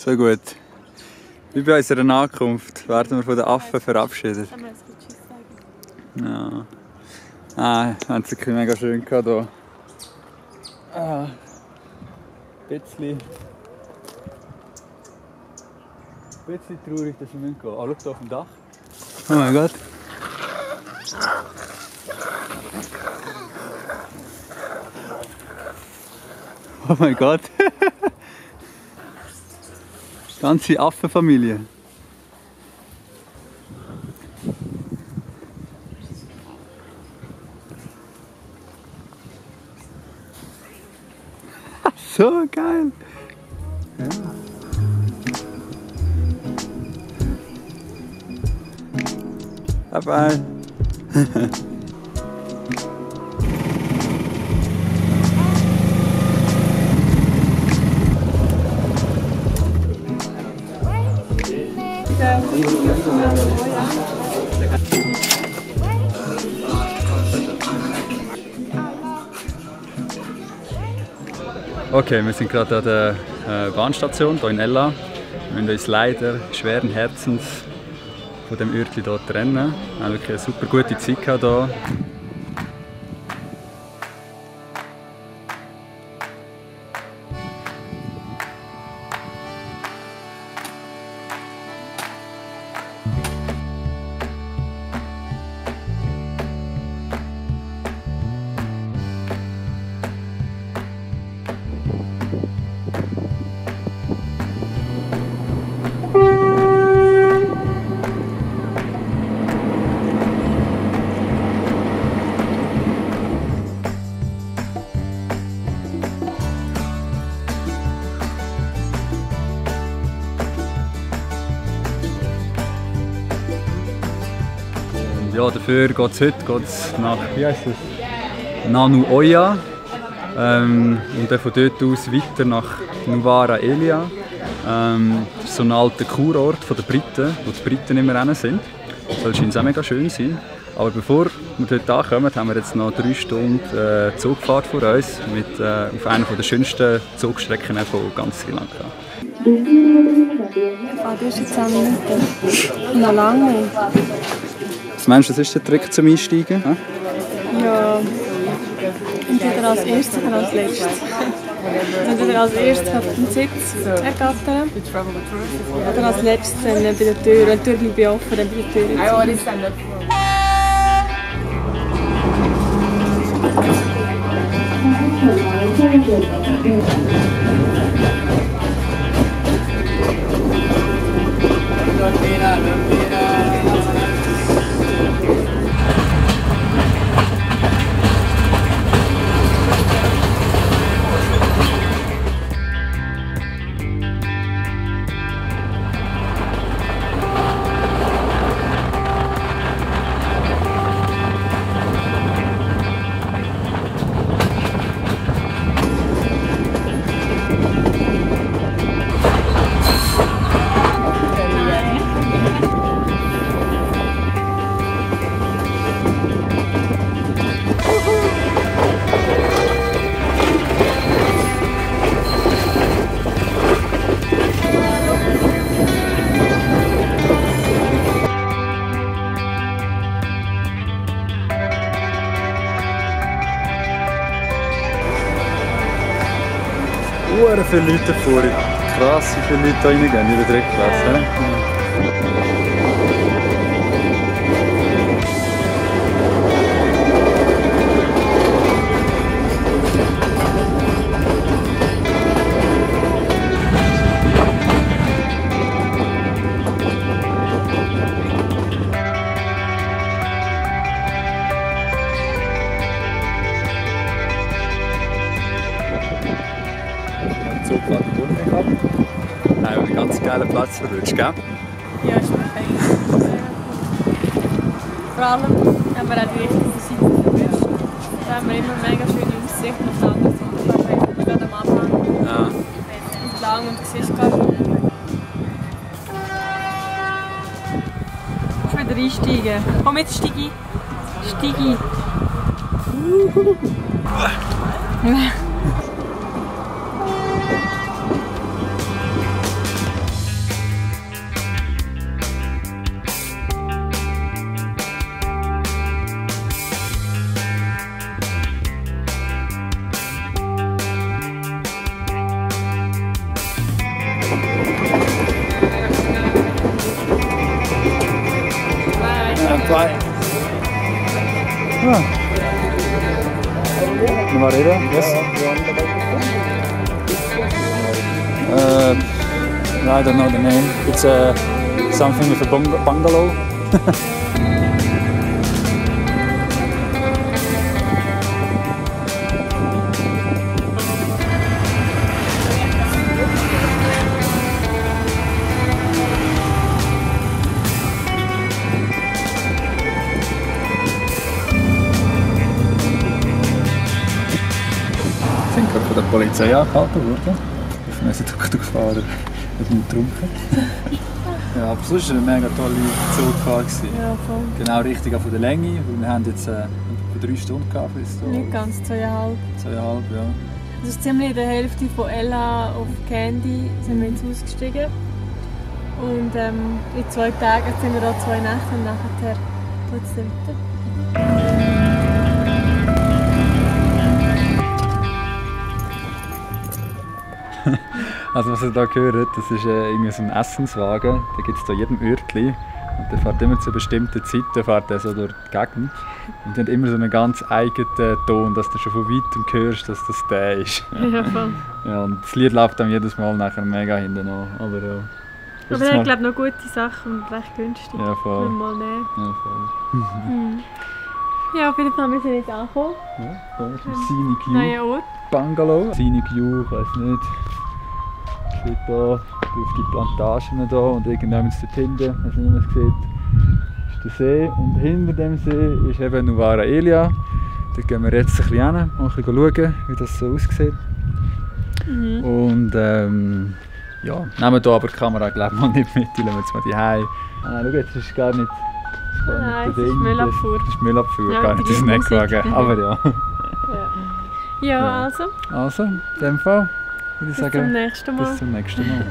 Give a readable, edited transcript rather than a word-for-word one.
So gut. Wie bei unserer Ankunft werden wir von den Affen verabschiedet. Ja. Ah, haben es wirklich mega schön gehabt hier. Ah, ein bisschen traurig, dass wir gehen müssen. Ah, schau hier auf dem Dach. Oh mein Gott. Oh mein Gott. Ganze Affenfamilie. So geil. Ja. Bye bye. Okay, wir sind gerade an der Bahnstation hier in Ella. Wir müssen uns leider schweren Herzens von dem Örtchen hier trennen. Wir haben wirklich eine super gute Zeit hier. Ja, dafür geht es heute nach, wie heisst es? Nanuoya. Und dann von dort aus weiter nach Nuwara Eliya. Das ist so ein alter Kurort der Briten, wo die Briten immer hin sind. Das soll scheint auch mega schön sein. Aber bevor wir dort ankommen, haben wir jetzt noch 3 Stunden Zugfahrt vor uns auf einer der schönsten Zugstrecken von ganz Sri Lanka. Du hast jetzt 10 Minuten. Noch lange nicht. Was meinst du, was ist der Trick zum Einsteigen? Ja, entweder als erstes oder als letztes. Entweder als erstes auf den Sitz ergattern oder als letztes dann bei der Tür. Wenn die Tür bleibt offen, dann bei der Tür. Viele Leute vor. Krass, wie viele Leute hier reingehen in der Drittklasse. Einen ganz geilen Platz verwünscht, gell? Ja, ist perfekt. Vor allem haben wir auch die richtige Seite verwünscht. Da haben wir immer mega schöne Aussicht auf die andere Seite. Wir gehen am Anfang entlang und du siehst gerade. Du musst wieder einsteigen. Komm jetzt, steig ein. Steig ein. 2. Ah. Nuvareda, yes. I don't know the name. It's something with a bungalow. Wir sind gerade von der Polizei angehalten worden. Wir sind durchgefahren, nicht getrunken. Ja, aber sonst war eine mega tolle Zugfahrt. Ja, voll. Genau richtig auch von der Länge. Wir haben jetzt 3 Stunden gehabt. Nicht ganz, 2,5. 2,5, ja. Das ist ziemlich in der Hälfte von Ella auf Candy sind wir ins Haus gestiegen. Und in 2 Tagen sind wir da 2 Nächte und nachher geht es weiter. Also was ihr hier hört, das ist irgendwie so ein Essenswagen. Den gibt es hier in jedem Örtli. Und der fährt immer zu bestimmten Zeiten fährt der so durch die Gegend. Und der hat immer so einen ganz eigenen Ton, dass du schon von weitem hörst, dass das der ist. Ja, voll. Ja, und das Lied läuft dann jedes Mal nachher mega hinten an. Aber ja. Aber er hat, glaube ich, noch gute Sachen und recht günstig. Ja, voll. Mal nehmen. Ja, voll. Ja, auf jeden Fall, wir sind jetzt angekommen. Ja, voll. Scenic View Neuer Ort. Bungalow. Scenic View, ich weiß nicht. Steht da auf die Plantagen da und irgendwann dort hinten, ich weiß nicht, ob man es sieht, ist der See. Und hinter dem See ist eben Novara Elia. Dort gehen wir jetzt ein bisschen hin, mal ein bisschen schauen, wie das so aussieht. Und ja, nehmen hier aber die Kamera glaube ich mal nicht mit, die lassen wir jetzt mal die Hause. Ah, schau, jetzt ist gar nicht. Nein, es ist Müllabfuhr. Das ist Müllabfuhr, Ja, gar nicht das Neckwagen. Aber ja. Ja, also. Also, in dem Fall würde ich sagen, Bis zum nächsten Mal. bis zum nächsten Mal.